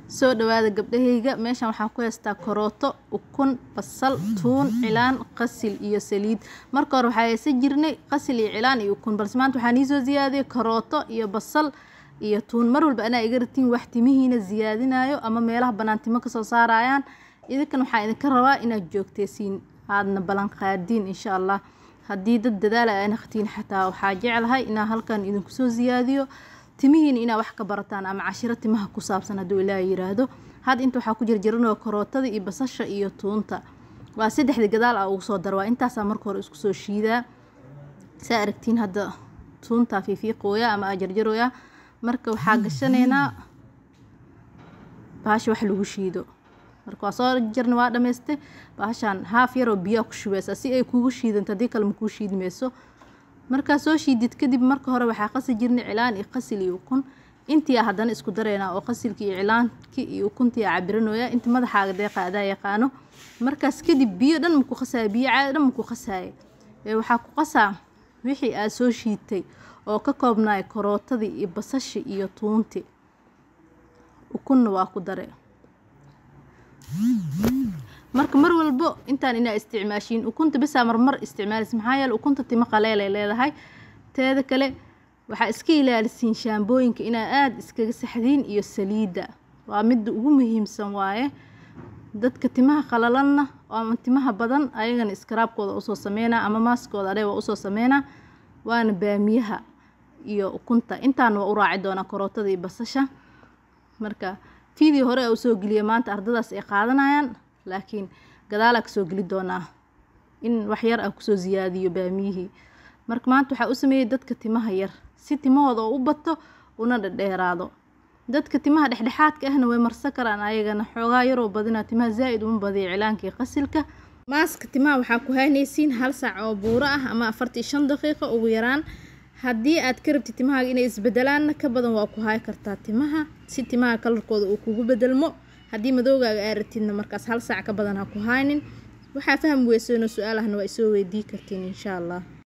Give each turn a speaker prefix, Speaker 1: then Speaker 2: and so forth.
Speaker 1: Soo dhawaada gabdhahayga. Meeshan waxaan ku haystaa karooto, ukun, basal, tuun, cilaan, qasil iyo saliid. Marka hore waxaa haysan jirnay qasil iyo cilaan iyo ukun, balse maanta waxaan iisoo ziyaadiyey karooto iyo basal iyo tuun. Mar walba anaa iga ratiin wax timihiina ziyaadinayo ama meelaha banaan timo kasoo saarayaan. Idinkan waxaa idinka rabaa inaad joogteysiin, aadna balan qaadiin insha Allah. Haddii dad dadaala ay naqtiin, xataa waxaa jeclahay inaa halkan idinku soo ziyaadiyo timihiina, inaa wax ka barataan ama cashiro timaha ku saabsan hadduu Ilaahay yiraahdo. Hadda inta waxaa ku jarjaranoo karootada iyo basasha iyo tuunta, waa saddexda gadaal ah ugu soo dar. Waa intaasaa marka hore isku soo shiidaa. Saa aragtiin, hadda tuuntaa fiifiiqooya ama aa jarjarooya. Marka waxaa gashanaynaa bahasha wax lagu shiido. Marka waa soo jarna, waa dhamaystay. Bahashaan haaf yaroo biyaa ku shubeysaa si ay kuugu shiidanto, haddii kale ma kuu shiidmayso. Markaa soo shiidid kadib, marka hore waxaa qasi jirnay cilaan iyo qasil iyo ukun. Intii haddana isku dareynaa oo qasilkii iyo cilaankii iyo ukuntii aa cabiranooya. Inta madaxaaga deeqa adaa yaqaano. Markaas kadib biyo dhan maku qasaayo, biyo caadi dhan maku qasaayo. Ee waxaa ku qasaa wixii aad soo shiidtay oo ka koobnaay karootadii iyo basashii iyo tuuntii, ukunna waa ku dare. Marka mar walbo intaan inaa isticmaashiin, ukunta bisaa marmar isticmaalaysa, maxaa yeele ukunta timo qaleelay leedahay. Teeda kale waxaa iska ilaalisiin shaambooyinka inaa aada iskaga saxdiin iyo saliidda, waa midda ugu muhiimsan waaye. Dadka timaha qalalanna ama timaha badan ayagana iskaraabkooda usoo sameynaa ama maaskooda adhe waa usoo sameynaa, waana baamiyaha iyo ukunta. Intaan waa u raaci doonaa karootada iyo basasha. Marka video hore a usoo geliyay maanta ardadaas ay qaadanayaan, laakiin gadaalaa kasoo geli doonaa in wax yar ah kusoo ziyaadiyo baamiyihii. Marka maanta waxaa u sameeyey dadka timaha yar si timahooda oo u bato una dhadheeraado. Dadka timaha dhexdhexaadka ahna way marsan karaan ayagana, xoogaa yaroo badinaa, timaha zaa-id uma badiya cilaankii qasilka. Maaska timaha waxaa ku haynaysiin 1 saac oo buuro ah ama 45 daqiiqo ugu yaraan. Haddii aad ka rabtid timahaaga inay isbedelaanna, ka badan waa ku hay kartaa timaha si timaha kalarkooda uu kugu bedelmo. Haddii madoogaaga aad rabtidna, markaas 1 saac ka badan ha ku haynin. Waxaa fahmi weyseenoo su-aalahna waa isoo weydii kartiin insha Allah.